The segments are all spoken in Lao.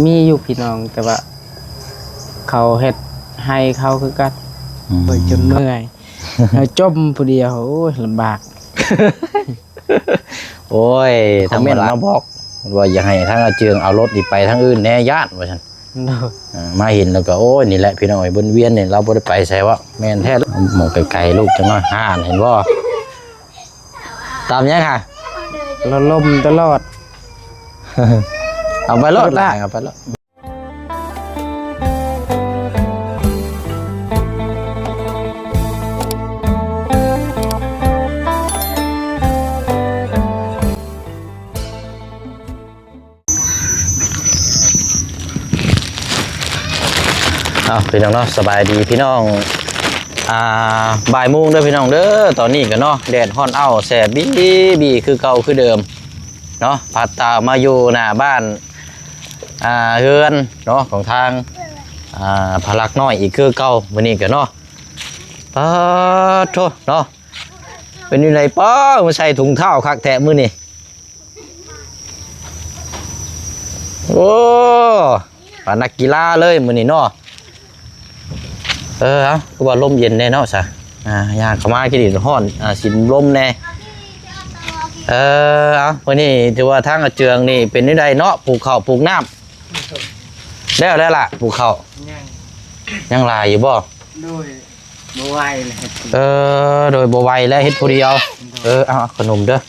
ມີຢູ່ພີ່ນ້ອງ ແຕ່ວ່າເຂົາເຮັດໃຫ້ເຂົາຄືກັນ. ອືມ ໂອ້ຍ ຈົນເມື່ອຍ ເຮົາຈົ່ມຜູ້ດຽວ ໂອ້ຍ ລຳບາກ. ໂອ້ຍ ຄອມເມັນ ທຳມະດາ ມາບອກວ່າຢາກໃຫ້ທາງອາເຈືອງເອົາລົດນີ້ໄປທາງອື່ນແດ່ ຢ້ານວ່າຊັ້ນ. ໂດຍ ເອີ ມາເຫັນແລ້ວກໍ ໂອ້ຍ ນີ້ແຫຼະພີ່ນ້ອງເອີຍ ວົນວຽນນີ້ ລາວບໍ່ໄດ້ໄປໃສວະ. ແມ່ນແທ້ ໝ່ອງໄກໆ ລູກຈັ່ງວ່າ ຫັ້ນ ເຫັນບໍ່? ຕາມຫຍັງຫະ? ລະລົມຕະຫຼອດ. ເອົາໄປໂລດລະ ເອົາໄປໂລດ. ເອົາ ພີ່ນ້ອງເນາະ ສະບາຍດີພີ່ນ້ອງ ອ່າ ບ່າຍໂມງເດີພີ່ນ້ອງເດີ. ຕອນນີ້ກໍເນາະ ແດດຮ້ອນເອົ້າແສບບີໆ ຄືເກົ່າຄືເດີມເນາະ. ພັດຕາມາຢູ່ໜ້າບ້ານ ອ່າ ເຮືອນເນາະ ຂອງທາງ ອ່າ ພະລັກນ້ອຍອີກຄືເກົ່າ ມື້ນີ້ກໍເນາະ. ປາດໂທເນາະ ເປັນຢູ່ໃດປະ ມາໃສ່ຖົງເທົ້າຄັກແທ້ມື້ນີ້. ໂອ້ ປານນັກກິລາເລີຍມື້ນີ້ເນາະ. ເອີ ຄືວ່າລົມເຢັນແດ່ເນາະຊະ. ອ່າ ຍ່າງເຂົ້າມາກິນ ຮ້ອນ ອ່າ ຊິມລົມແດ່. ເອີ ເອົາ ມື້ນີ້ຖືວ່າທາງອາເຈືອງນີ້ເປັນຈັ່ງໃດເນາະ ປູກເຂົ້າປູກນ້ຳ ແລ້ວແລ້ວລະ ປູກເຂົ້າ ຍັງ ຍັງຫຼາຍຢູ່ບໍ່? ໂດຍ ບໍ່ໄຫວແລ້ວເຮັດ ເອີ ໂດຍ ບໍ່ໄຫວແລ້ວເຮັດຜູ້ດຽວ. ໂດຍ ເອີ ເອົາ ເອົາຂະໜົມເດີ. ໂດຍ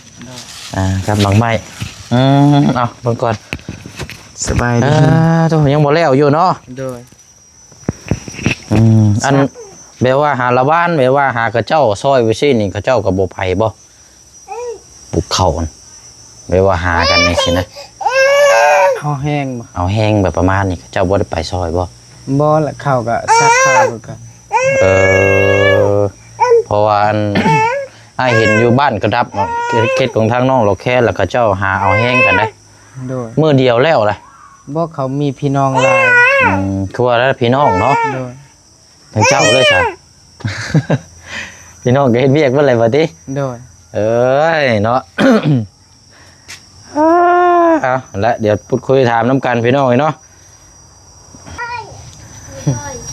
ອ່າ ກັບໝາກໄມ້. ອືມ ເອົາເບິ່ງກ່ອນ. ສະບາຍດີ. ເອີ ໂຕ ຍັງບໍ່ແລ້ວຢູ່ເນາະ. ໂດຍ ອືມ ອັນ ແບບວ່າຫາລະວານ ແບບວ່າຫາເຂົາເຈົ້າຊ່ອຍໄວ້ຊີ້ນີ້ ເຂົາເຈົ້າກໍບໍ່ໄປບໍ່? ປູກເຂົ້າຫັ້ນ ແບບວ່າຫາກັນຈັ່ງຊີ້ນະ. ເອົາແຮງບໍ່? ເອົາແຮງແບບປະມານນີ້ ເຂົາເຈົ້າບໍ່ໄດ້ໄປຊ່ອຍບໍ່? ບໍ່ລະ ເຂົາກໍສັກເຂົາຄືກັນ. ເອີ ເພາະວ່າອັນ ອ້າຍເຫັນຢູ່ບ້ານກະດັບເນາະ ເຂດຂອງທາງນ້ອງລາວແຄນ ລະເຂົາເຈົ້າຫາເອົາແຮງກັນເດ້. ໂດຍ ມື້ດຽວແລ້ວລະ. ບໍ່ ເຂົາມີພີ່ນ້ອງຫຼາຍ. ອືມ ຄືວ່າລະພີ່ນ້ອງເນາະ. ໂດຍ ທາງເຈົ້າເລີຍຊະ ພີ່ນ້ອງກໍເຮັດວຽກເບິດແຫຼະບັດນີ້. ໂດຍ ເອີຍເນາະ. ເອົາລະ ດຽວພຸດຄຸຍຖາມນຳກັນພີ່ນ້ອງເນາະ.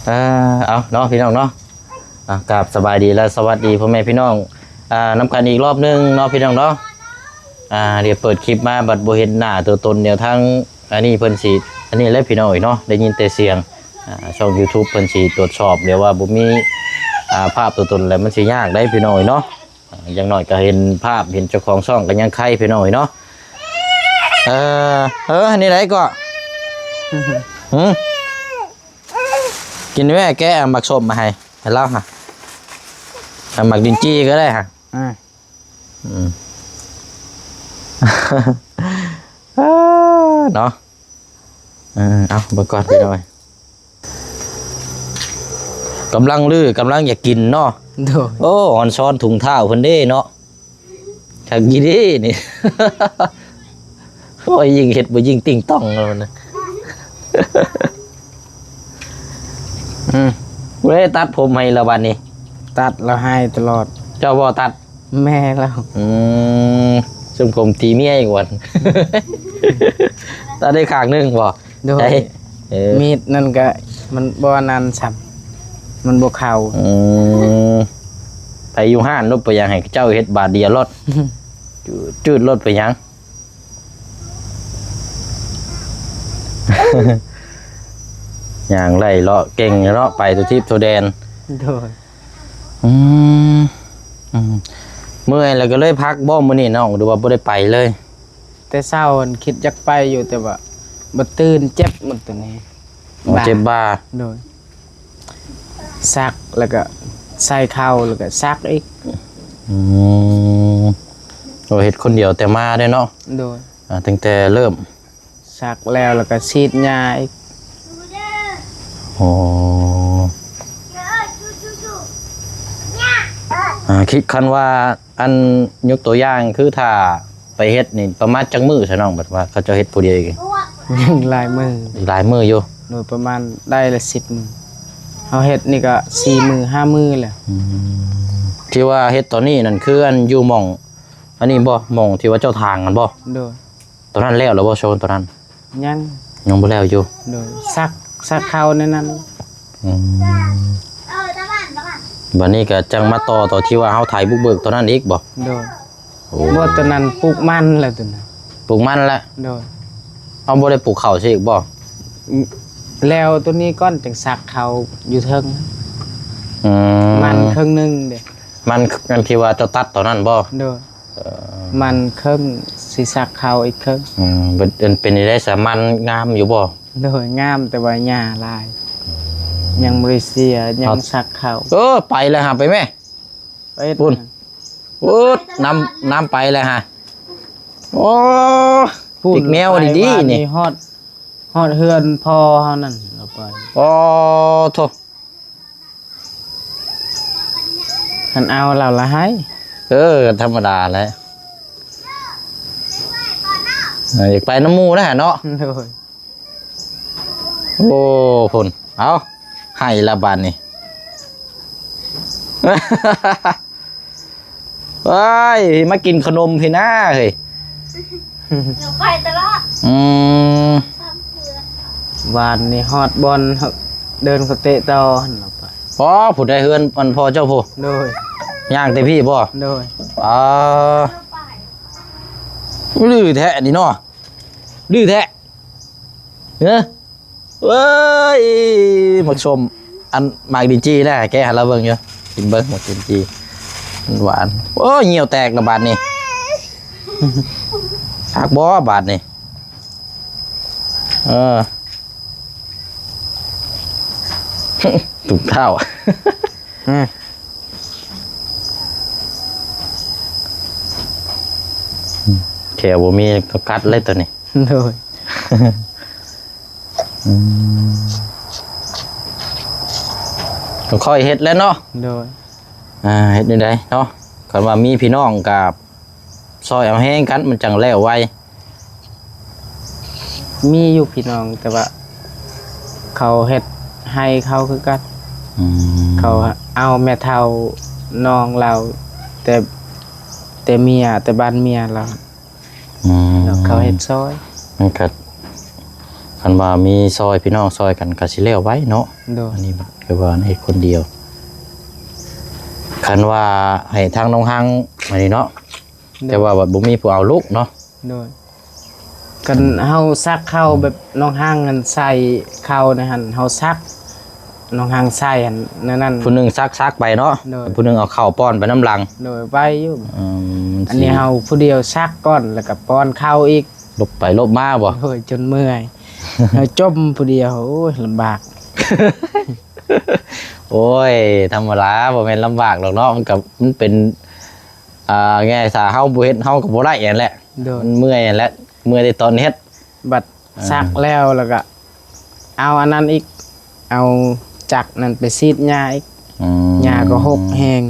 ເອີ ເອົາເນາະພີ່ນ້ອງເນາະ. ອ່າ ກາບສະບາຍດີ ແລະ ສະຫວັດດີພໍ່ແມ່ພີ່ນ້ອງ ອ່າ ນຳກັນອີກລອບໜຶ່ງເນາະພີ່ນ້ອງເນາະ. ອ່າ ດຽວເປີດຄລິບມາບັດບໍ່ເຫັນໜ້າຕົວຕົນ ດຽວທາງອັນນີ້ເພິ່ນຊິ ອັນນີ້ແຫຼະພີ່ນ້ອງເອີຍເນາະ ໄດ້ຍິນແຕ່ສຽງ. ອ່າ ຊ່ອງຢູທູບເພິ່ນຊິກວດສອບ ດຽວວ່າບໍ່ມີ ອ່າ ພາບຕົວຕົນແລ້ວ ມັນຊິຍາກໄດ໋ພີ່ນ້ອງເອີຍເນາະ. ອ່າ ຢ່າງໜ້ອຍກໍເຫັນພາບ ເຫັນເຈົ້າຂອງຊ່ອງກໍຍັງໄຄພີ່ນ້ອງເອີຍເນາະ. ເອີ ເອີ ນີ້ໃດກໍ ຫື ກິນແວ່ ແກະໝາກສົ້ມມາໃຫ້ ໃຫ້ລາວຫະ ເອົາໝາກລິນຈີ່ກໍໄດ້ຫະ. ອ່າ ອືມ ເນາະ. ເອີ ເອົາເບິ່ງກ່ອນພີ່ນ້ອງ ກຳລັງລື ກຳລັງຢາກກິນເນາະ. ໂດຍ ໂອ້ ອອນຊອນຖົງເທົ້າເພິ່ນເດ້ເນາະ. ຄັກອີ່ຫຼີນີ້ ໂອ້ຍ ຍິ່ງເຮັດບໍ່ຍິ່ງຕິ່ງຕ່ອງແລ້ວນະ. ອືມ ຜູ້ໃດຕັດຜົມໃຫ້ລະບາດນີ້? ຕັດ ລາວໃຫ້ຕະຫຼອດ. ເຈົ້າບໍ່ຕັດ? ແມ່ລາວ. ອືມ ສົມຄວາມຕີເມຍອີກວ່າ ຕັດໄດ້ຂ້າງໜຶ່ງບໍ່? ໂດຍ ໃຊ່ ເອີ ມີດນັ້ນກະມັນບໍ່ອັນນັ້ນຊ້ຳ ມັນບໍ່ເຂົ້າ. ອືມ ໄປຢູ່ຮ້ານໂລດ ໄປຢາກໃຫ້ເຈົ້າເຮັດບາດດຽວໂລດ ຈືດໂລດ ໄປຫຍັງ ຍ່າງໄລ່ເລາະເກັ່ງເນາະ ໄປທົ່ວທິດທົ່ວແດນ. ໂດຍ ອືມ ອືມ ເມື່ອຍແລ້ວກໍເລີຍພັກບໍ່ມື້ນີ້ນ້ອງ ຫຼືວ່າບໍ່ໄດ້ໄປເລີຍ? ແຕ່ເຊົ້າຫັ້ນຄິດຢາກໄປຢູ່ ແຕ່ວ່າບໍ່ຕື່ນ ເຈັບໝົດຕົວນີ້. ອໍ ບ່າ ເຈັບບ່າ. ໂດຍ ຊັກແລ້ວກໍໃສ່ເຂົ້າ ແລ້ວກໍຊັກອີກ. ອືມ ໂອ້ ເຮັດຄົນດຽວແຕ່ມາເດ້ເນາະ. ໂດຍ ອ່າ ຕັ້ງແຕ່ເລີ່ມ ຊັກແລ້ວ ແລ້ວກໍສີດຢາອີກ. ອໍ ອ່າ ຄິດ ຄັນວ່າ ອັນ ຍົກຕົວຢ່າງຄືຖ້າໄປເຮັດນີ້ປະມານຈັກມື້ຊະນ້ອງ ແບບວ່າເຂົາເຈົ້າເຮັດຜູ້ດຽວອີກ? ຍັງຫຼາຍມື້ ອີກຫຼາຍມື້ຢູ່. ໂດຍ ປະມານໄດ້ລະສິບມື້ ເຮົາເຮັດນີ້ກໍສີ່ມື້ຫ້າມື້ແຫຼະ. ອືມ ທີ່ວ່າເຮັດຕອນນີ້ນັ້ນ ຄືອັນຢູ່ໝ່ອງ ອັນນີ້ບໍ່ ໝ່ອງທີ່ວ່າເຈົ້າຖາງຫັ້ນບໍ່? ໂດຍ ຕອນນັ້ນແລ້ວແລ້ວບໍ່ ໂຊນຕອນນັ້ນ? ຍັງ ຍັງບໍ່ແລ້ວຢູ່? ໂດຍ ສັກ ສັກເຂົ້າໃນນັ້ນ. ອືມ ບັດນີ້ກໍຈັ່ງມາຕໍ່ ຕອນທີ່ວ່າເຮົາໄຖບຸກເບີກຕອນນັ້ນອີກບໍ່? ໂດຍ. ໂອ້ ບໍ່ ຕອນນັ້ນປູກມັນແລ້ວ ຕອນນັ້ນ ປູກມັນແລ້ວ. ໂດຍ. ເຮົາບໍ່ໄດ້ປູກເຂົ້າຊິອີກບໍ່? ແລ້ວໂຕນີ້ກ່ອນ ຈັ່ງສັກເຂົ້າຢູ່ເທິງ. ອືມ ມັນເຄິ່ງໜຶ່ງເດ້. ມັນ ມັນທີ່ວ່າເຈົ້າຕັດຕອນນັ້ນບໍ່? ໂດຍ. ເອີ ມັນເຄິ່ງ ຊິສັກເຂົ້າອີກເຄິ່ງ. ອືມ ເປັນ ເປັນ ເປັນຈັ່ງໃດຊະ? ມັນງາມຢູ່ບໍ່? ໂດຍ ງາມ ແຕ່ວ່າຫຍ້າຫຼາຍ. ອືມ ຍັງບໍ່ໄດ້ເສຍ ຍັງສັກເຂົ້າ. ເອີ ໄປແລ້ວຫາ ໄປແມ່. ໄປພຸ້ນ. ໂອ້ ນ້ຳ ນ້ຳໄປແລ້ວຫາ. ໂອ້ ພຸ້ນ ປີກແມວດີໆນີ້ ຮອດ ຮອດເຮືອນພໍ່ເຮົານັ້ນ ລາວໄປ. ໂອ້ ໂທ້. ຄັນເອົາລາວລະໃຫ້. ເອີ ທຳມະດາແຫຼະ. ເອີ ຢາກໄປນຳໝູ່ແຫຼະເນາະ. ໂດຍ. ໂອ້ ພຸ້ນ. ເອົາ ໃຫ້ລະບາດນີ້. ເອີຍ ມາກິນຂະໜົມພີ້ນາເຮີ້ຍ. ໜູໄປຕະຫຼອດ. ອືມ ວານນີ້ຮອດບ່ອນເດີ່ນເຂົາເຕະຕໍ່ຫັ້ນລະໄປ. ອໍ ຜູ້ໃດເຮືອນອັນພໍ່ເຈົ້າພຸ້ນ? ໂດຍ. ຍ່າງແຕ່ພີ້ບໍ່? ໂດຍ. ອໍ ດື້ແທ້ນີ້ເນາະ ດື້ແທ້. ເອີ ເອີຍ ໝາກສົ້ມ ອັນ ໝາກລິນຈີ່ນະ ແກະໃຫ້ລາວເບິ່ງຢູ່ ກິນເບິ່ງໝາກລິນຈີ່ ມັນຫວານ. ໂອ້ຍ ຫ່ຽວແຕກລະບາດນີ້ ຄັກບໍ່ບາດນີ້? ເອີ ຕຸກເທົ້າ. ອືມ ແຂ້ວບໍ່ມີກໍກັດເລີຍໂຕນີ້. ໂດຍ. ອືມ ກໍຄ່ອຍເຮັດແຫຼະເນາະ. ໂດຍ. ອ່າ ເຮັດແນວໃດເນາະ ຄັນວ່າມີພີ່ນ້ອງກໍຊ່ອຍເອົາແຮງກັນ ມັນຈັ່ງແລ້ວໄວ. ມີຢູ່ພີ່ນ້ອງ ແຕ່ວ່າເຂົາເຮັດໃຫ້ເຂົາຄືກັນ. ອືມ ເຂົາເອົາແມ່ເຖົ້ານ້ອງລາວ ແຕ່ ແຕ່ເມຍ ແຕ່ບ້ານເມຍລາວ. ອືມ ແລ້ວເຂົາເຮັດຊ່ອຍ ມັນກໍ ຄັນວ່າມີຊ່ອຍ ພີ່ນ້ອງຊ່ອຍກັນກໍຊິແລ້ວໄວເນາະ. ໂດຍ. ອັນນີ້ຄືວ່າເຮັດຄົນດຽວ ຄັນວ່າໃຫ້ທາງນ້ອງຮັງອັນນີ້ເນາະ. ໂດຍ. ແຕ່ວ່າບັດບໍ່ມີຜູ້ເອົາລູກເນາະ. ໂດຍ. ຄັນເຮົາສັກເຂົ້າແບບນ້ອງຮັງຫັ້ນໃສ່ເຂົ້າໃນຫັ້ນ ເຮົາສັກ ນ້ອງຮັງໃສ່ຫັ້ນ ແນວນັ້ນ ຜູ້ໜຶ່ງສັກ ສັກໄປເນາະ. ໂດຍ. ຜູ້ໜຶ່ງເອົາເຂົ້າປ້ອນໄປນຳຫຼັງ. ໂດຍ. ໄວຢູ່. ອືມ ອັນນີ້ເຮົາຜູ້ດຽວສັກກ່ອນ ແລ້ວກໍປ້ອນເຂົ້າອີກ ຫຼົບໄປຫຼົບມາບໍ່? ໂດຍ. ຈົນເມື່ອຍ ເຮົາຈົມຜູ້ດຽວ ໂອ້ຍ ລຳບາກ. ໂອ້ຍ ທຳມະດາ ບໍ່ແມ່ນລຳບາກດອກເນາະ ມັນກໍ ມັນເປັນ ອ່າ ແງ່ ຖ້າເຮົາບໍ່ເຮັດ ເຮົາກໍບໍ່ໄດ້ຫັ້ນແຫຼະ. ໂດຍ. ມັນເມື່ອຍຫັ້ນແຫຼະ ເມື່ອຍແຕ່ຕອນເຮັດ. ບັດ ອ່າ ສັກແລ້ວ ແລ້ວກໍເອົາອັນນັ້ນອີກ ເອົາຈັກນັ້ນໄປສີດຫຍ້າອີກ. ອືມ ຫຍ້າກໍຫົກແຮງ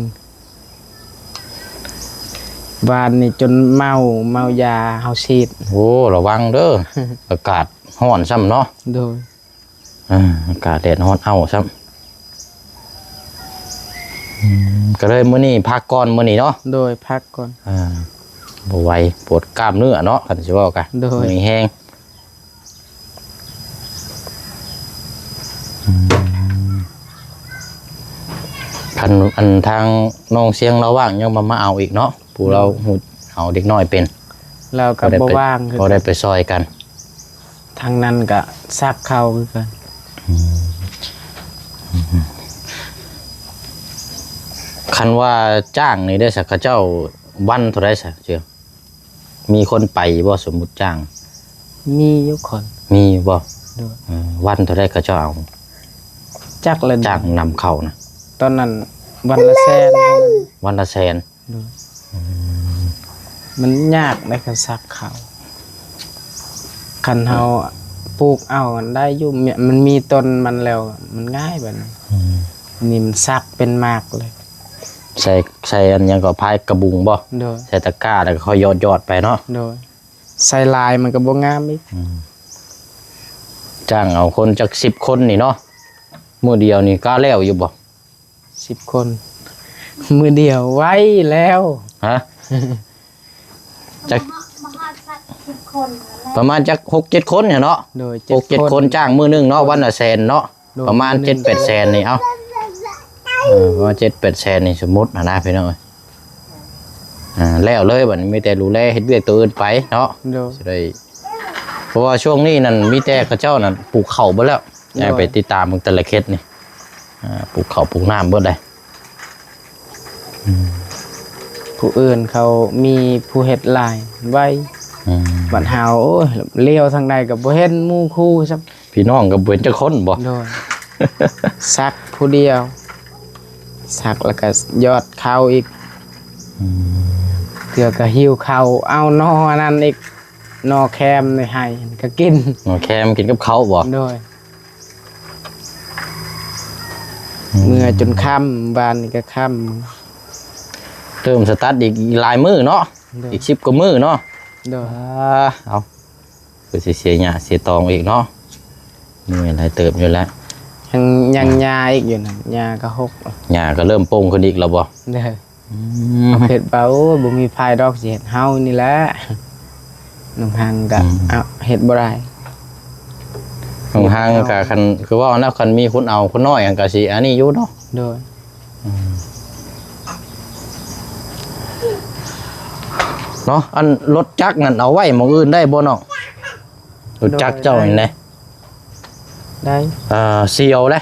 ວານນີ້ຈົນເມົາ ເມົາຢາເຮົາສີດ. ໂອ້ ລະວັງເດີ ອາກາດຮ້ອນຊ້ຳເນາະ. ໂດຍ. ອ່າ ອາກາດແດດຮ້ອນເອົ້າຊ້ຳ. ອືມ ກໍເລີຍມື້ນີ້ພັກກ່ອນ ມື້ນີ້ເນາະ. ໂດຍ. ພັກກ່ອນ. ອ່າ ບໍ່ໄຫວ ປວດກ້າມເນື້ອເນາະ ຄັນຊິເວົ້າກະ. ໂດຍ. ມີແຮງ. ອືມ ຄັນ ອັນ ທາງນ້ອງຊຽງລາວວ່າງ ຍັງມາ ມາເອົາອີກເນາະ ຜູ້ລາວ ໂດຍ ຮູ້ເອົາເດັກນ້ອຍເປັນ. ລາວກໍບໍ່ວ່າງຄືກັນ ບໍ່ໄດ້ໄປຊ່ອຍກັນ. ທາງນັ້ນກະສັກເຂົ້າຄືກັນ. ອືມ ຄັນວ່າຈ້າງນີ້ໄດ້ສະ ເຂົາເຈົ້າວັນເທົ່າໃດສະ? ເຈົ້າ ມີຄົນໄປບໍ່? ສົມມຸດຈ້າງ ມີຢູ່ຄົນ. ມີຢູ່ບໍ່? ໂດຍ. ເອີ ວັນເທົ່າໃດເຂົາເຈົ້າເອົາ? ຈັກລະ ຈ້າງນຳເຂົ້ານະ? ຕອນນັ້ນວັນລະແສນ. ວັນລະແສນ. ໂດຍ. ອືມ ມັນຍາກໃນການສັກເຂົ້າ ຄັນເຮົາປູກເອົາໄດ້ຢູ່ ມັນມີຕົ້ນມັນແລ້ວ ມັນງ່າຍບັດນີ້. ອືມ ນີ້ມັນສັກເປັນໝາກເລີຍ. ໃສ່ ໃສ່ອັນຫຍັງກໍ ພາຍກະບຸງບໍ່? ໂດຍ. ໃສ່ຕະກ້າ ແລ້ວກໍຄ່ອຍຢອດໆໄປເນາະ. ໂດຍ. ໃສ່ຫຼາຍມັນກໍບໍ່ງາມອີກ. ອືມ ຈ້າງເອົາຄົນຈັກສິບຄົນນີ້ເນາະ ມື້ດຽວນີ້ກະແລ້ວຢູ່ບໍ່? ສິບຄົນ ມື້ດຽວໄວແລ້ວ. ຮະ? ຈັກ ບໍ່ຮອດ ບໍ່ຮອດສິບ ປະມານຈັກຫົກເຈັດຄົນຫັ້ນເນາະ. ໂດຍ ຫົກເຈັດຄົນ ເຈັດຄົນ ຈ້າງມື້ໜຶ່ງເນາະ ວັນລະແສນເນາະ. ໂດຍ ປະມານເຈັດແປດແສນນີ້ ເອົ້າ ເອີ ປະມານເຈັດແປດແສນນີ້ ສົມມຸດຫັ້ນນະພີ່ນ້ອງເອີຍ. ອ່າ ແລ້ວເລີຍ ບັດນີ້ມີແຕ່ດູແລເຮັດວຽກໂຕອື່ນໄປເນາະ. ໂດຍ ຊິໄດ້ ເພາະວ່າຊ່ວງນີ້ນັ້ນ ມີແຕ່ເຂົາເຈົ້ານັ້ນປູກເຂົ້າເບິດແລ້ວ. ໂດຍ ໃຫ້ໄປຕິດຕາມເບິ່ງແຕ່ລະເຂດນີ້ ອ່າ ປູກເຂົ້າປູກນ້ຳເບິດເດ້. ອືມ ຜູ້ອື່ນເຂົາມີຜູ້ເຮັດຫຼາຍໄວ. ອືມ ບັດເຮົາ ໂອ້ຍ ລ້ຽວທາງໃດກໍບໍ່ເຫັນໝູ່ຄູ່ຊ້ຳ. ພີ່ນ້ອງກໍບໍ່ເຫັນຈັກຄົນບໍ? ໂດຍ ສັກຜູ້ດຽວ ສັກແລ້ວກໍຢອດເຂົ້າອີກ. ອືມ ເທື່ອກໍຫິ້ວເຂົ້າ ເອົາໜໍ່ອັນນັ້ນອີກ ໜໍ່ແຄມໃນໄຮ່ກໍກິນ. ໜໍ່ແຄມກິນກັບເຂົ້າບໍ? ໂດຍ ອືມ ເມື່ອຈົນຄ່ຳ ວານນີ້ກໍຄ່ຳ. ເລີ່ມສະຕາດອີກ ອີກຫຼາຍມື້ເນາະ. ໂດຍ ອີກສິບກວ່າມື້ເນາະ. ໂດຍ ອ່າ ເອົາ ຄືຊິເສຍຫຍ້າເສຍຕອງອີກເນາະ. ເມື່ອຍຫຼາຍເຕີບຢູ່ແລ້ວ ຍັງ ຍັງ ອືມ ຫຍ້າອີກຢູ່ນັ້ນ ຫຍ້າກໍຫົກ ຫຍ້າກໍເລີ່ມປົ່ງຂຶ້ນອີກແລ້ວບໍ? ໂດຍ ອືມ ເຮົາຄິດວ່າ ໂອ້ ບໍ່ມີໃຜດອກຊິເຮັດ ເຮົານີ້ແຫຼະ. ນ້ອງຮັງກໍ ອືມ ເອົາ ເຮັດບໍ່ໄດ້. ນ້ອງຮັງກໍ ເຮັດບໍ່ໄດ້ ຄັນ ຄືເວົ້ານະ ຄັນມີຄົນເອົາຄົນນ້ອຍຫຍັງກໍຊິອັນນີ້ຢູ່ເນາະ. ໂດຍ ອືມ ເນາະ. ອັນລົດຈັກນັ້ນເອົາໄວ້ໝ່ອງອື່ນໄດ້ບໍ່ນ້ອງ? ລົດຈັກເຈົ້ານີ້ນະ ໄດ້ ເອີ ສ່ຽວເດ້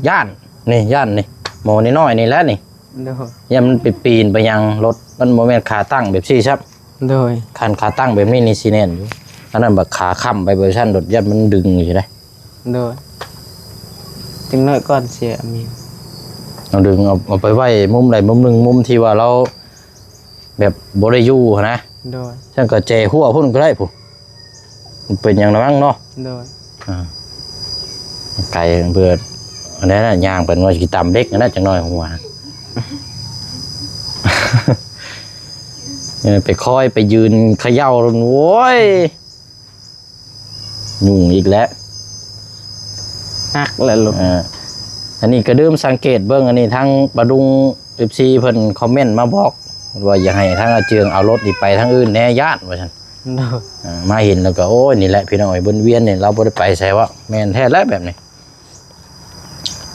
ຢ້ານ ນີ້ ຢ້ານນີ້ ໝໍ້ນ້ອຍໆນີ້ແຫຼະນີ້. ໂດຍ ຢ້ານມັນໄປປີນໄປຫຍັງ ລົດມັນບໍ່ແມ່ນຂາຕັ້ງແບບຊີ້ຊ້ຳ. ໂດຍ ຄັນຂາຕັ້ງແບບນີ້ນີ້ຊິແໜ້ນຢູ່ ອັນນັ້ນບັດຂາຄ້ຳໄປແບບຊັ້ນໂລດ ຢ້ານມັນດຶງຢູ່ຊີ້ນະ. ໂດຍ ຈັກໜ້ອຍກ່ອນເສຍອາມີນ ເອົາດຶງ ເອົາ ເອົາໄປໄວ້ມຸມໃດມຸມໜຶ່ງ ມຸມທີ່ວ່າລາວແບບບໍ່ໄດ້ຢູ່ຫັ້ນນະ. ໂດຍ ຊັ້ນກໍແຈຮົ້ວພຸ້ນກໍໄດ້ພຸ້ນ ມັນເປັນຫຍັງລະມັ້ງເນາະ. ໂດຍ ອ່າ ໄກເບີດ ອັນນັ້ນນະ ຍ່າງໄປວ່າຊິຕຳເຫຼັກຫັ້ນນະ ຈັກໜ້ອຍຫົວ ເອີ ໄປຄອຍໄປຢືນຂະເຍົາ ໂອ້ຍ ຫຍຸ້ງອີກແລ້ວ ໜັກແລ້ວລູກ. ເອີ ອັນນີ້ກໍລືມສັງເກດເບິ່ງ ອັນນີ້ທາງປາດຸງ ເອັຟຊີ ເພິ່ນຄອມເມັນມາບອກວ່າ ຢາກໃຫ້ທາງອາເຈືອງເອົາລົດນີ້ໄປທາງອື່ນແດ່ ຢ້ານວ່າຊັ້ນ. ໂດຍ ອ່າ ມາເຫັນແລ້ວກໍ ໂອ້ຍ ນີ້ແຫຼະພີ່ນ້ອງເອີຍ ວົນວຽນນີ້ ລາວບໍ່ໄດ້ໄປໃສວະ. ແມ່ນແທ້ແຫຼະແບບນີ້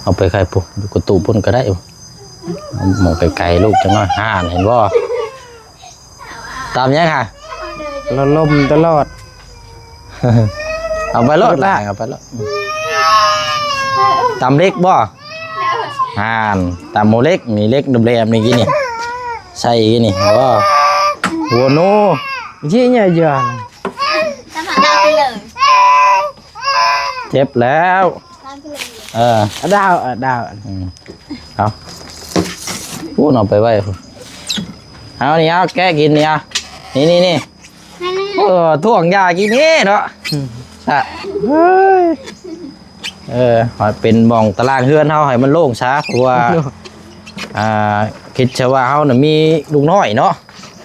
ເອົາໄປຂາຍພຸ້ນ ຢູ່ກະຕູບພຸ້ນກໍໄດ້ ໝ່ອງໄກໆ ລູກ ຈັກໜ້ອຍ. ຫັ້ນ ເຫັນບໍ່ ຕຳຫຍັງຫະ? ລະລົມຕະຫຼອດ ເອົາໄປໂລດລະ ເອົາໄປໂລດ. ຕຳເຫຼັກບໍ່? ຫັ້ນ ຕຳໝູເຫຼັກ ມີເຫຼັກແຫຼມໆ ນີ້ກີ້ນີ້ ໃສ່ກີ້ນີ້ ໂອ້ ຫົວໜູ ຊີ້ຍາ ເຈັບແລ້ວ ເອີ ດາວ ເອີ ດາວ ອືມ ເອົາ ພຸ້ນ ເອົາໄປໄວ້ພຸ້ນ ເອົານີ້ ເອົາ ແກະກິນນີ້ ເອົາ ນີ້ໆໆ ໂອ້ ຖ້ວງຢາກິນນີ້ເນາະ ອືມ ອະ ເອີ ໃຫ້ເປັນໝ່ອງຕາລາງເຮືອນເຮົາໃຫ້ມັນໂລ່ງຊະ ເພາະວ່າ ໂດຍ ອ່າ ຄິດຊະວ່າເຮົານະມີລູກນ້ອຍເນາະ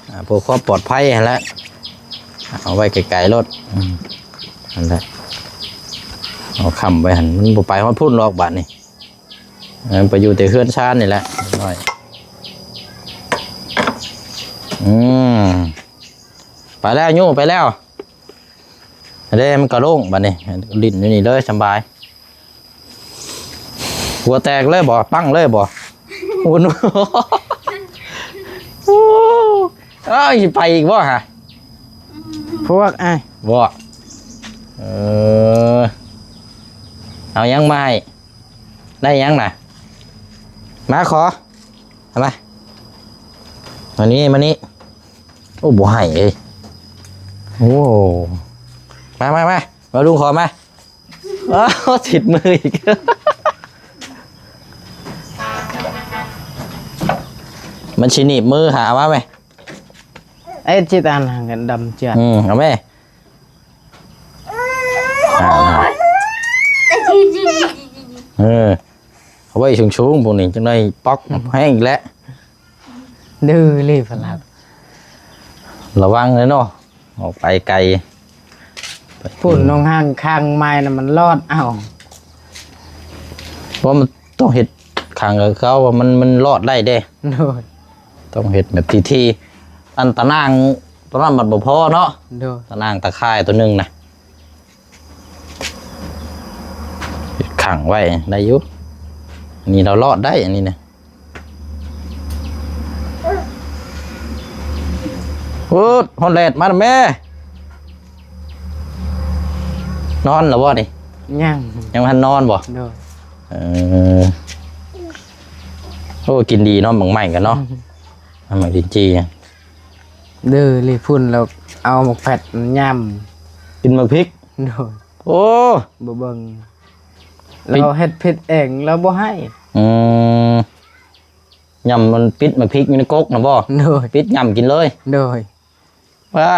ອ່າ ເພື່ອຄວາມປອດໄພຫັ້ນແຫຼະ ເອົາໄວ້ໄກໆໂລດ ອືມ ຫັ້ນແຫຼະ ເອົາຄ້ຳໄວ້ຫັ້ນ ມັນບໍ່ໄປຮອດພຸ້ນດອກບາດນີ້ ເອີ ໄປຢູ່ແຕ່ເຮືອນຊານນີ້ແຫຼະນ້ອຍ ອືມ ໄປແລ້ວ ໂຍໄປແລ້ວ ເດ້ ມັນກະໂລ່ງບາດນີ້ ຫຼິ້ນຢູ່ນີ້ເລີຍສະບາຍ ຫົວແຕກເລີຍບໍ່? ປັ້ງເລີຍບໍ່? ໂອ້ໂຫ ເອີຍ ຊິໄປອີກບໍ່ຫະ? ພວກອ້າຍ ບໍ່ ເອີ ເອົາຫຍັງມາໃຫ້? ໄດ້ຫຍັງນະ? ມາຂໍ ເອົາມາ ມານີ້ ມານີ້ ໂອ້ ບໍ່ໃຫ້ເອີຍ ໂອ້ ມາ ມາ ມາ ມາ ລຸງຂໍມາ ອ້າວ ຕິດມືອີກ ມັນຊິໜີບມືຫາ ເອົາມາແມ່ ເອັດຈິດອັນຫັ້ນກັນດຳເຈື່ອນ ອືມ ເອົາແມ່ ອ່າ ເອີ ເອົາໄວ້ສູງໆ ພວກນີ້ ຈັກໜ້ອຍປອກ ອືມ ແຮງອີກແລ້ວ ດື້ລີ້ພະລັດ ລະວັງເດີເນາະ ອອກໄປໄກ ພຸ້ນ ນ້ອງຫ້າງຂ້າງໄມ້ນະ ມັນລອດເອົາ ເພາະມັນຕ້ອງເຮັດຂັງກັບເຂົາ ວ່າມັນ ມັນລອດໄດ້ເດ້ ໂດຍ ຕ້ອງເຮັດແບບທີ່ໆ ອັນຕາໜ່າງ ຕົວນັ້ນມັນບໍ່ພໍເນາະ. ໂດຍ ຕາໜ່າງຕາຂ່າຍຕົວໜຶ່ງນະ ເຮັດຂັງໄວ້ໄດ້ຢູ່. ອັນນີ້ລາວລອດໄດ້ ອັນນີ້ນະ. ໂອ້ ຮອດແດດມາແລ້ວແມ່. ນອນແລ້ວບໍ່ນີ້? ຍັງ ຍັງບໍ່ທັນນອນບໍ່? ໂດຍ ເອີ ໂອ້ ກິນດີເນາະ ໝາກໄມ້ກັນເນາະ. ອືມ ໝາກລິນຈີ່ ເດີ ລີພຸ້ນແລ້ວເອົາໝາກແຟດມາຫຍ້ຳ ກິນໝາກພິກ. ໂດຍ ໂອ້ ບໍ່ເບິ່ງ ພິກ ລາວເຮັດຜິດເອງ ລາວບໍ່ໃຫ້. ອືມ ຫຍ້ຳມັນ ປິດໝາກພິກຢູ່ໃນກົກນະບໍ່? ໂດຍ ປິດຫຍ້ຳກິນເລີຍ. ໂດຍ ວ້າ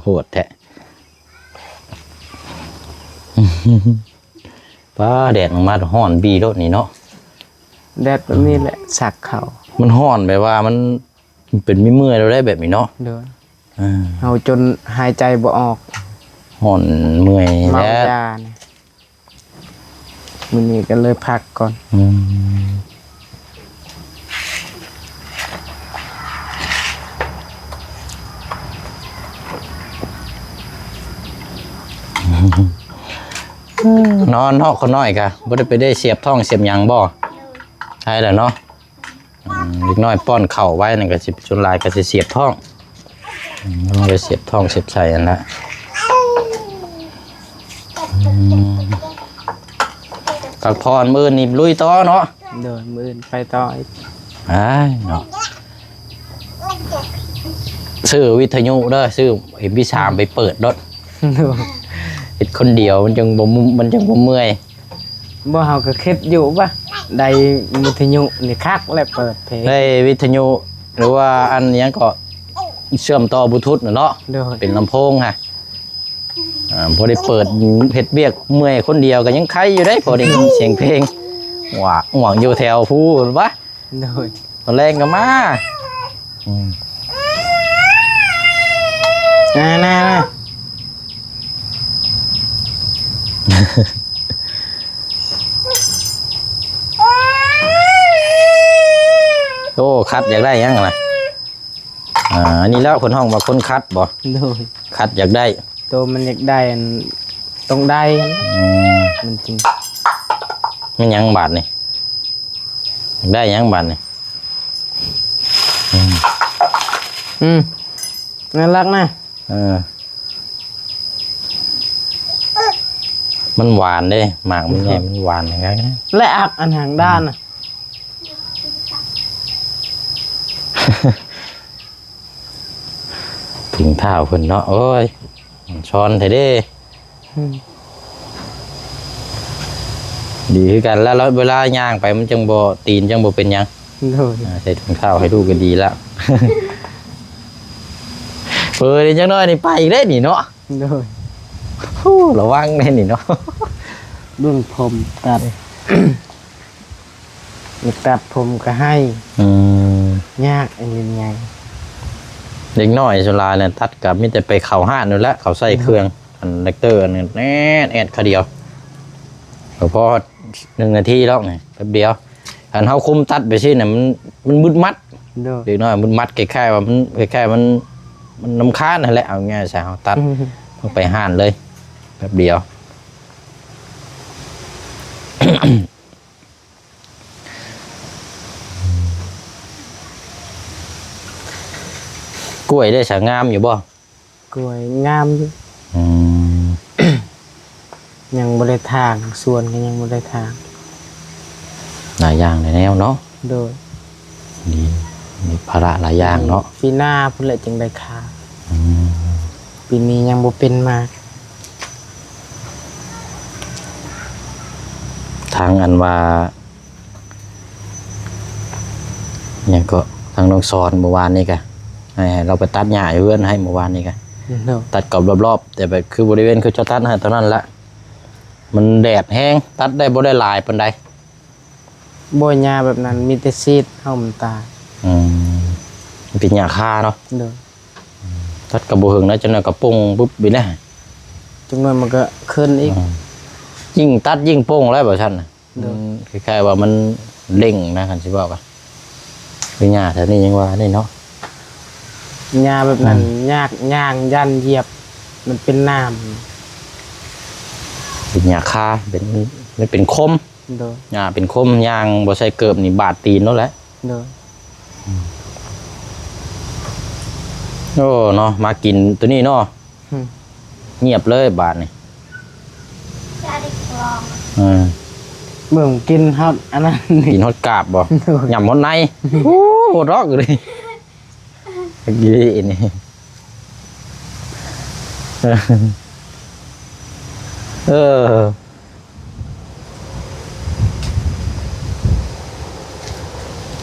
ໂຫດແທ້. ປ້າ ແດດອອກມາຮ້ອນບີໂລດນີ້ເນາະ. ແດດແບບນີ້ແຫຼະ ອືມ ສັກເຂົ້າ ມັນຮ້ອນແບບວ່າມັນ ເປັນເມື່ອຍໆ ແລ້ວໄດ໋ແບບນີ້ເນາະ. ໂດຍ ອ່າ ເຮົາຈົນຫາຍໃຈບໍ່ອອກ ຮ້ອນເມື່ອຍ ເມົາ ແລ້ວ ຢານີ້ ມື້ນີ້ກໍເລີຍພັກກ່ອນ. ອືມ ນອນເນາະ ຄົນນ້ອຍກະບໍ່ໄດ້ໄປໄດ້ສຽບທ້ອງສຽບຫຍັງບໍ່? ໃຊ່ແລ້ວເນາະ. ອືມ ເດັກນ້ອຍປ້ອນເຂົ້າໄວນັ້ນກໍຊິ ສ່ວນຫຼາຍກໍຊິສຽບທ້ອງ. ອືມ ໄປສຽບທ້ອງສຽບໄສ້ຫັ້ນລະ. ອືມ ພັກຜ່ອນ ມື້ອື່ນນີ້ລຸຍຕໍ່ເນາະ. ໂດຍ ມື້ອື່ນໄປຕໍ່ອີກ. ອ້າຍເນາະ ຊື້ວິທະຍຸເດີ ຊື້ເອັມພີສາມ ໄປເປີດໂລດ. ໂດຍ ເຮັດຄົນດຽວມັນຈັ່ງບໍ່ ມັນຈັ່ງບໍ່ເມື່ອຍ. ບໍ່ ເຮົາກໍຄິດຢູ່ວ່າ ໄດ້ວິທະຍຸນີ້ຄັກແຫຼະ ເປີດເພງ ໄດ້ວິທະຍຸ ຫຼືວ່າອັນຫຍັງກໍ ເຊື່ອມຕໍ່ບລູທູດນະເນາະ. ໂດຍ ເປັນລຳໂພງຮະ ອ່າ ພໍໄດ້ເປີດເຮັດວຽກເມື່ອຍຄົນດຽວກໍຍັງໄຄຢູ່ເດ້ ພໍໄດ້ຍິນສຽງເພງ ຫວາ ຫວງຢູ່ແຖວພູພຸ້ນຫວາ. ໂດຍ ຕອນແລງກໍມາ. ອືມ ນາ ນາ ນາ ໂອ້ ຄັດຢາກໄດ້ຫຍັງນະ? ອ່າ ອັນນີ້ແຫຼະເພິ່ນຮ້ອງວ່າຄົນຄັດບໍ່? ໂດຍ ຄັດຢາກໄດ້ ໂຕມັນຢາກໄດ້ ອັນ ຕ້ອງໄດ້. ອືມ ມັນຈຶ່ງ ແມ່ນຫຍັງບາດນີ້? ຢາກໄດ້ຫຍັງບາດນີ້? ອືມ ອືມ ໜ້າລັກນະ. ເອີ ມັນຫວານເດ້ ໝາກມັນໃຫຍ່ ມັນຫວານ ແລະ ອັກອັນຫາງດ້ານນະ. ຖົງເທົ້າເພິ່ນເນາະ ໂອ້ຍ ມັນຊ້ອນແທ້ເດ້. ອືມ ດີຄືກັນ ແລ້ວເວລາຍ່າງໄປມັນຈັ່ງບໍ່ ຕີນຈັ່ງບໍ່ເປັນຫຍັງ. ໂດຍ ອ່າ ໃສ່ຖົງເທົ້າໃຫ້ລູກກໍດີແລ້ວ. ເອີ ນີ້ຈັກໜ້ອຍນີ້ໄປອີກເດ້ນີ້ເນາະ. ໂດຍ ໂອ້ ລະວັງເດ້ນີ້ເນາະ. ເບິ່ງຜົມຕັດ ຢາກຕັດຜົມກໍໃຫ້. ອືມ ຍາກອັນນີ້ໃຫຍ່ ເດັກນ້ອຍສ່ວນຫຼາຍນະ ຕັດກໍມີແຕ່ໄປເຂົ້າຮ້ານນັ້ນແຫຼະ ເຂົາໃຊ້ເຄື່ອງ ໂດຍ ອັນແລັກເຕີ ອັນນັ້ນແອດໆ ຄາວດຽວ ກໍພໍໜຶ່ງນາທີດອກນີ້ ແປັບດຽວ. ຄັນເຮົາຄຸມຕັດໄປຊີ້ນະ ມັນ ມັນມຶດມັດ. ໂດຍ ເດັກນ້ອຍມຶດມັດ ຄ້າຍໆວ່າມັນ ຄ້າຍໆມັນ ມັນລຳຄານຫັ້ນແຫຼະ ເອົາງ່າຍຊະ ເຮົາຕັດ ອືມ ເຮົາໄປຮ້ານເລີຍ ແປັບດຽວ. ກ້ວຍໄດ້ສະ ງາມຢູ່ບໍ່? ກ້ວຍງາມຢູ່. ອືມ ຍັງບໍ່ໄດ້ຖາງ ສວນກໍຍັງບໍ່ໄດ້ຖາງ. ຫຼາຍຢ່າງຫຼາຍແນວເນາະ. ໂດຍ ມີ ມີພາລະຫຼາຍຢ່າງເນາະ. ປີໜ້າພຸ້ນແຫຼະຈຶ່ງໄດ້ຂາຍ. ອືມ ປີນີ້ຍັງບໍ່ເປັນໝາກ. ທາງອັນວ່າ ຫຍັງເກາະ ທາງນ້ອງສອນ ມື້ວານນີ້ກະ ໃຫ້ ໃຫ້ລາວໄປຕັດຫຍ້າຢູ່ເຮືອນໃຫ້ມື້ວານນີ້ກະ. ໂດຍ ຕັດກອບລອບໆ ແຕ່ແບບຄືບໍລິເວນຄືເຈົ້າຕັດໃຫ້ເທົ່ານັ້ນລະ ມັນແດດແຮງ ຕັດໄດ້ບໍ່ໄດ້ຫຼາຍປານໃດ. ບໍ່ ຫຍ້າແບບນັ້ນມີແຕ່ສີດເອົາມັນຕາຍ. ອືມ ມັນເປັນຫຍ້າຄາເນາະ. ໂດຍ ຕັດກໍບໍ່ເຖິງນະ ຈັກໜ້ອຍກໍປົ່ງປຶບອີກນະ ຈັກໜ້ອຍມັນກໍຂຶ້ນອີກ. ອືມ ຍິ່ງຕັດຍິ່ງປົ່ງແລ້ວ ແບບຊັ້ນນະ. ໂດຍ ມັນຄ້າຍໆວ່າມັນເລັ່ງນະ ຄັນຊິເວົ້າກະ ຄືຫຍ້າແຖວນີ້ຍັງວ່ານີ້ເນາະ. ຫຍ້າແບບນັ້ນ ອືມ ຍາກ ຍ່າງຢ້ານຢຽບ ມັນເປັນໜາມ ເປັນຫຍ້າຄາ ເປັນ ມັນເປັນຄົມ ໂດຍ ຫຍ້າເປັນຄົມ ຍ່າງບໍ່ໃສ່ເກີບນີ້ບາດຕີນໂລດແຫຼະ ໂດຍ ອືມ ໂອ້ ເນາະ ມາກິນໂຕນີ້ເນາະ ອືມ ງຽບເລີຍບາດນີ້ ເອີ ເບິ່ງກິນຮອດອັນນັ້ນ ກິນຮອດກາບບໍ່? ໂດຍ ຫຍ້ຳຮອດໃນ ໂອ້ ໂຫດດອກຢູ່ນີ້ ອີ່ນີ້ ເອີ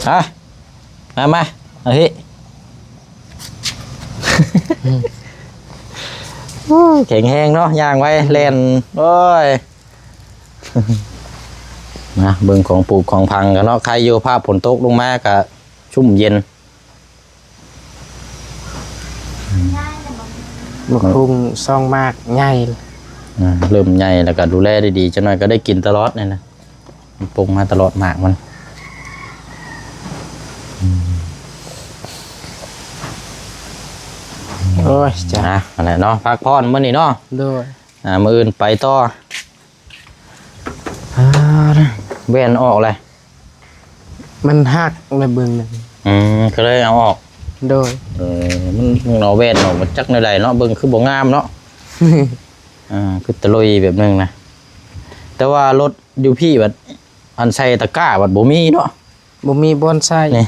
ຮະ ມາ ມາ ເອົາພີ້ ໂອ້ ແຂງແຮງເນາະ ຍ່າງໄວ ແລ່ນ ໂອ້ຍ ມາເບິ່ງຂອງປູກຂອງຝັງກັນເນາະ ໃຄຢູ່ ພາບຝົນຕົກລົງມາກະຊຸ່ມເຢັນ ບັກຫຸ່ງສອງໝາກໃຫຍ່ ອ່າ ເລີ່ມໃຫຍ່ແລ້ວກໍດູແລດີໆ ຈັກໜ້ອຍກໍໄດ້ກິນຕະຫຼອດນີ້ນະ ມັນປົງມາຕະຫຼອດໝາກມັນ ໂອ້ຍ ຈ້າ ອ່າ ອັນນັ້ນເນາະ ພັກຜ່ອນມື້ນີ້ເນາະ ໂດຍ ອ່າ ມື້ອື່ນໄປຕໍ່ ອ່າ ແວ່ນອອກແລ້ວ ມັນຫັກແລ້ວເບິ່ງນັ້ນ ອືມ ກໍເລີຍເອົາອອກ ໂດຍ ເອີ ມັນ ມັນເອົາແວ່ນອອກ ມັນຈັກແນວໃດເນາະ ເບິ່ງຄືບໍ່ງາມເນາະ ອ່າ ຄືຕະລຸຍແບບໜຶ່ງນະ ແຕ່ວ່າລົດຢູ່ພີ້ບັດ ອັນໃສ່ຕະກ້າບັດບໍ່ມີເນາະ ບໍ່ມີບ່ອນໃສ່ ນີ້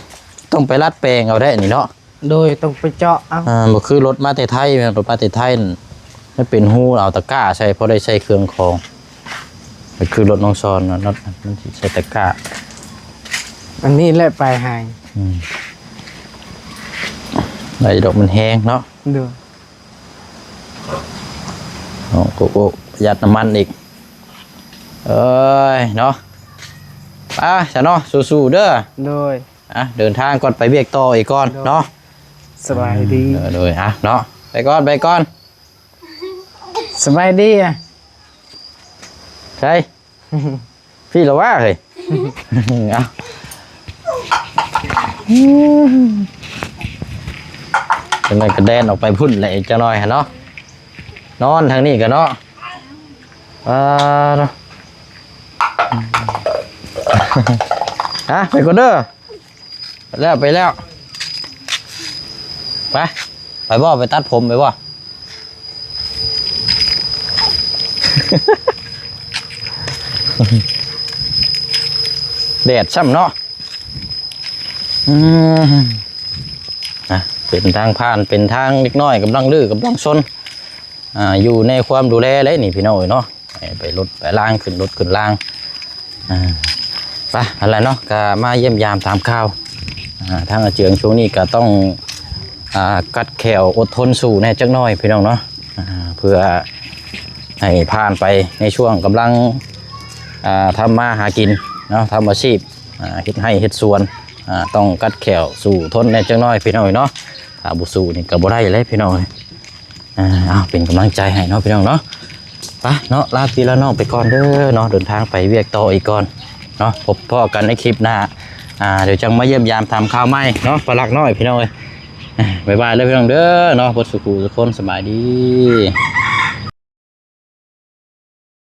ຕ້ອງໄປດັດແປງເອົາແທ້ນີ້ເນາະ ໂດຍ ຕ້ອງໄປເຈາະເອົາ ອ່າ ບໍ່ຄືລົດມາແຕ່ໄທ ແມ່ນລົດມາແຕ່ໄທນັ້ນ ມັນເປັນຮູເອົາຕະກ້າໃສ່ ພໍໄດ້ໃສ່ເຄື່ອງຂອງ ກໍຄືລົດນ້ອງຊອນນະ ລົດມັນຊິໃສ່ຕະກ້າ ອັນນີ້ແຫຼະປາຍຫາຍ ອືມ ໄດ້ດອກ ມັນແຮງເນາະ ໂດຍ ໂອ້ ໂອ້ ປະຢັດນ້ຳມັນອີກ ເອີຍ ເນາະ ໄປຊະເນາະ ສູ້ໆເດີ ໂດຍ ອ່ະ ເດີນທາງກ່ອນ ໄປວຽກຕໍ່ອີກກ່ອນເນາະ ໂດຍ ສະບາຍດີ ເອີ ໂດຍ ອ່ະ ເນາະ ໄປກ່ອນ ໄປກ່ອນ ສະບາຍດີ ອ່ະ ໃສ ພີ້ລະວ່າເຮີ້ຍ ເອົາ ຈັ່ງໃດກໍແລ່ນອອກໄປພຸ້ນແຫຼະ ອີກຈັກໜ້ອຍຫັ້ນເນາະ ນອນທາງນີ້ກໍເນາະ ອ່າ ເນາະ ຮະ ໄປກ່ອນເດີ ແລ້ວ ໄປແລ້ວ ໄປ ໄປບໍ່? ໄປຕັດຜົມໄປບໍ່? ແດດຊ້ຳເນາະ ອືມ ອ່ະ ເປັນທາງຜ່ານ ເປັນທາງເດັກນ້ອຍກຳລັງດື້ກຳລັງຊົນ ອ່າ ຢູ່ໃນຄວາມດູແລເລີຍນີ້ພີ່ນ້ອງເອີຍເນາະ ໃຫ້ໄປລົດໄປລາງ ຂຶ້ນລົດຂຶ້ນລາງ ອ່າ ໄປ ຫັ້ນແຫຼະເນາະ ກະມາຢ້ຽມຢາມຖາມຂ່າວ ອ່າ ທາງອາເຈືອງຊ່ວງນີ້ກະຕ້ອງ ອ່າ ກັດແຂ້ວອົດທົນສູ້ແດ່ຈັກໜ້ອຍພີ່ນ້ອງເນາະ ອ່າ ເພື່ອໃຫ້ຜ່ານໄປໃນຊ່ວງກຳລັງ ອ່າ ທຳມາຫາກິນເນາະ ທຳອາຊີບ ອ່າ ເຮັດໄຮ່ເຮັດສວນ ອ່າ ຕ້ອງກັດແຂ້ວສູ້ທົນແດ່ຈັກໜ້ອຍພີ່ນ້ອງເອີຍເນາະ ຖ້າບໍ່ສູ້ນີ້ກະບໍ່ໄດ້ເລີຍພີ່ນ້ອງເອີຍ. ອ່າ ເອົາ ເປັນກຳລັງໃຈໃຫ້ເນາະພີ່ນ້ອງເນາະ ໄປເນາະ ລາພີ່ລານ້ອງໄປກ່ອນເດີເນາະ ເດີນທາງໄປວຽກຕໍ່ອີກກ່ອນເນາະ ພົບພໍ້ກັນໃນຄລິບໜ້າ ອ່າ ດຽວຈັ່ງມາຢ້ຽມຢາມຖາມຂ່າວໃໝ່ເນາະ ປາລັກນ້ອຍພີ່ນ້ອງເອີຍ ບາຍບາຍເດີພີ່ນ້ອງເດີເນາະ ເບິດສູ່ຜູ້ສູ່ຄົນ ສະບາຍດີ.